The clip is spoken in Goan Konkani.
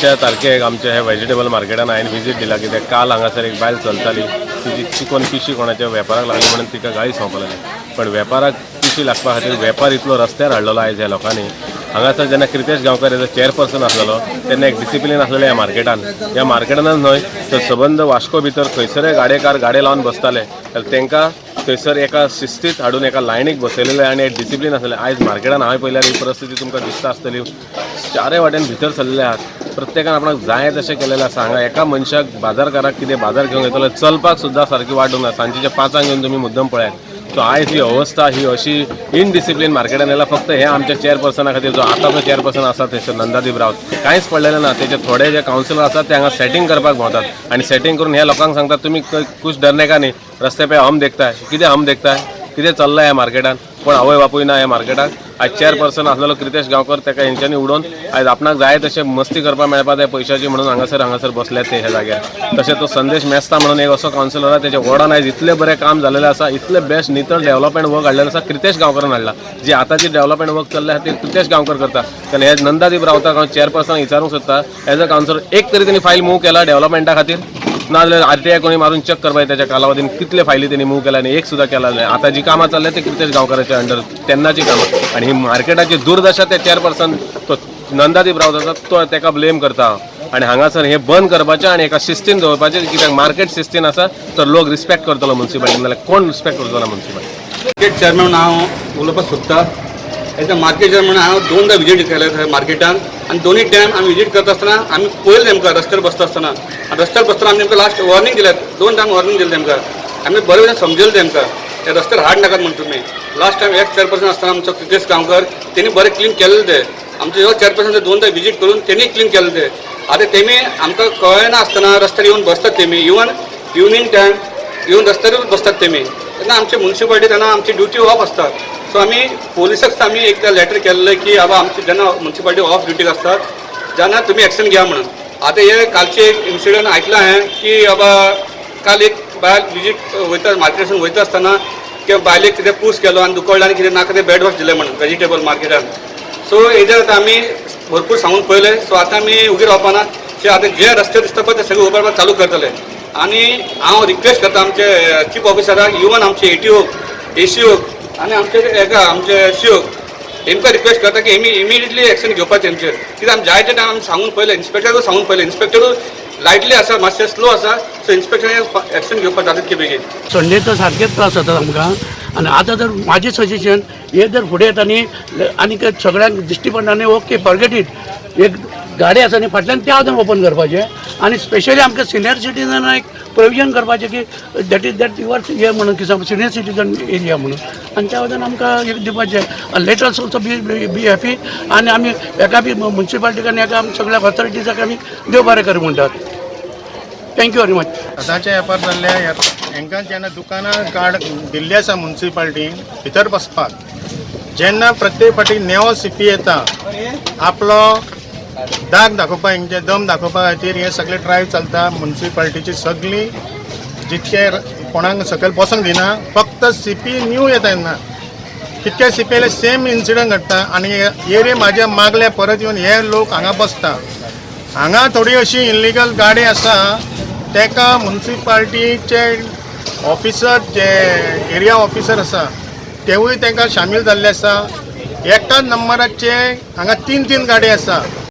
आयच्या तारखेक आमच्या हे व्हेजिटेबल मार्केटान हांवें विजीट दिला, कित्याक काल हांगासर एक बायल चलताली, तिची चिकन पिशी कोणाच्या वेपाराक लागली म्हणून तिका गाळी संवपाक लागली. पण वेपाराक पिशी लागपा खातीर वेपार इतलो रस्त्यार हाडलेलो आयज ह्या लोकांनी. हांगासर जेन्ना Kritesh Gaonkar as a chairperson आसलेलो तेन्ना एक डिसिप्लीन आसलेलें ह्या मार्केटान. ह्या मार्केटानच न्हय तर सबंद वास्को भितर खंयसरय गाडेकार गाडे लावन बसताले जाल्यार तांकां थंयसर एका शिस्तीत हाडून एका लायनीक बसयलेले आनी एक डिसिप्लीन आसलेलें. आयज मार्केटान हांवें पळयल्यार ही परिस्थिती तुमकां दिसता आसतली. चारय वाटेन भितर सरलेले आहात, प्रत्येकान आपणाक जाय तशें केलेलें आसा. हांगा एका मनशाक, बाजारकाराक कितें बाजार घेवंक येतलो, चलपाक सुद्दां सारकी वाट ना. सांजेच्या 5ांक येवन तुमी मुद्दम पळयात. सो आयज ही अवस्था ही अशी इनडिसिप्लीन मार्केटान येयला फक्त हे आमच्या चेअरपर्सना खातीर. जो आतांचो चेअरपर्सन आसा थंयसर नंदादीप रावत, कांयच पडलेलें ना. तेचे थोडे जे कावन्सिलर आसात ते हांगा सेटींग करपाक भोंवतात आनी सेटींग करून ह्या लोकांक सांगतात, तुमी कुछ डरने का नहीं, रस्ते पे हम देखता है. कितें हम देखता है? कितें चल्लां ह्या मार्केटान? कोण आवय बापूय ना ह्या मार्केटाक? आयज चेअरपर्सन आसलेलो क्रितेश गांवकर, ताका हेंच्यांनी उडोवन आयज आपणाक जाय तशें मस्ती करपाक मेळपा जाय पयशाची म्हणून हांगासर हांगासर बसल्यात ते ह्या जाग्यार. तशें तो संदेश मेस्ता म्हणून एक असो कावन्सिलर आसा, तेच्या वॉर्डान आयज इतलें बरें काम जालेलें आसा, इतलें बेस्ट नितळ डेव्हलपमेंट वर्क हाडलेलें आसा, क्रितेश गांवकरान हाडला. जी आतांची डेव्हलपमेंट वर्क चल्ल्या ते क्रितेश गांवकर करता. तेन्ना हे नंदादीप रावताक हांव चेअरपर्सनाक विचारूंक सोदता, एज अ कावन्सिलर एक तरी तेणी फायल मूव केला डेव्हलपमेंटा खातीर? ना जाल्यार आरटीआय कोणी मारून चेक करपाक, त्याच्या कालावधीन कितले फायली त्यांनी मूव केल्या आनी एक सुद्दां केला नाही. आता जी कामां चल्ल्या ते क्रितेश गांवकराच्या अंडर तेन्नाची कामां आनी ही मार्केटाची दुर्दशा ते चेअरपर्सन तो नंदादीप रावत आसा तो तेका ब्लेम करता. आनी हांगासर हे बंद करपाचें आनी एका शिस्तीन दवरपाचें, कित्याक मार्केट शिस्तीन आसा तर लोक रिस्पेक्ट करतलो मुन्सिपालिटी, नाल्यार कोण रिस्पेक्ट करचो ना मुन्सिपालिटी. मार्केट चेअरमॅन हांव उलोवपाक सोदता. एज अ मार्केट चेअरमॅन हांव दोनदा विजीट केले थंय मार्केटान आनी दोनूय टायम आमी विजीट करता आसतना आमी पळयलें तेमकां रस्त्यार बसता आसतना. आनी रस्त्यार बसतना आमी तेमकां लास्ट वॉर्निंग दिलें, दोन टायम वॉर्निंग दिलें तेमकां. आमी बरे भशेन समजयलें तेमकां, ते रस्त्यार हाड नाकात म्हण तुमी. लास्ट टायम एक चेअरपर्सन आसतना आमचो क्रितेश गांवकर, तेणी बरें क्लीन केल्लें ते. आमचे जो चेअरपर्सन दोनदा विजीट करून तेणी क्लीन केल्लें ते. आतां तेमी आमकां कळना आसतना रस्त्यार येवन बसतात तेमी. इवन इवनींग टायम येवन रस्त्यारूच बसतात तेमी. तेन्ना आमचे मुन्सिपालिटी तेन्ना आमची ड्युटी ऑफ आसता. सो आमी पोलिसाक आमी एक लेटर केल्लें की बाबा, आमची जेन्ना मुन्सिपालिटी ऑफ ड्युटीक आसतात तेन्ना तुमी एक्शन घ्या म्हणून. आतां हे कालचे एक इन्सिडंट आयकलां हांवें की बाबा, काल एक बायल विजीट वयता, मार्केटासून वयता आसतना की बायलेक कितें पूस केलो आनी दुखवलें आनी कितें नाका तें बॅड वॉश दिलें म्हणून वेजिटेबल मार्केटान. सो हेजेर आतां आमी भरपूर सांगून पळयलें. सो आतां आमी उगी रावपाना. सो आतां जे रस्ते दिसता पळय ते सगळे उबारपाक चालू करतले. आनी हांव रिक्वेस्ट करता आमचे चीफ ऑफिसराक, इवन आमचे एटीओ, एसीओ आनी आमचे हेका, आमचे एससीओक हेमकां रिक्वेस्ट करता की हेमी इमिडिएटली एक्शन घेवपाचें हेमचेर. कित्याक आमी जायते टायम आमी सांगून पळयलें, इन्स्पेक्टरूय सांगून पळयलें, इन्स्पेक्टरूय लायटली आसा, मातशें स्लो आसा. सो इन्स्पेक्टर एक्शन घेवपाक जाता तितके बेगीन. संडे तर सारकेच त्रास जातात आमकां. आनी आतां जर म्हाजें सजेशन, हे जर फुडें येता न्ही आनी सगळ्यांक दिश्टी पडना न्ही, ओके, फॉरगेट it. एक गाडी आसा न्ही फाटल्यान, त्या अजून ओपन करपाचें आनी स्पेशली आमकां सिनियर सिटीजनाक एक प्रोविजन करपाचें की that is that your हे म्हणून की सिनियर सिटीजन एरिया म्हणून. आनी त्या वयल्यान आमकां एक दिवपाचें. Let us also be happy. आनी आमी एका बी मुन्सिपालिटीक आनी एका सगळ्या ऑथॉरिटीजाक आमी देव बरें करूं म्हणटात. Thank you very much. सदांचे वेपार जाल्ले. हांकां जेन्ना दुकानां कार्ड दिल्ली आसा मुन्सिपाल्टीन भितर बसपाक, जेन्ना प्रत्येक फावटी नेवो सीपी येता, आपलो दाग दाखोवपा, हेंचे दम दाखोवपा खातीर हे सगळे ड्रायव्ह चलता. मुन्सिपाल्टीची सगळी जितके कोणाक सकयल बसोंक दिना. फक्त सीपी न्यू येता तेन्ना कितके सीपी आयले, सेम इन्सिडंट घडटा. आनी एरिया म्हाज्या मागल्या परत येवन हे लोक हांगा बसता. हांगा थोडी अशी इलिगल गाडी आसा, तेका मुन्सिपाल्टीचे ऑफिसर, जे एरिया ऑफिसर आसा, तेवूय तांकां सामील जाल्ले आसा. एकाच नंबराचे हांगा तीन तीन गाडी आसा.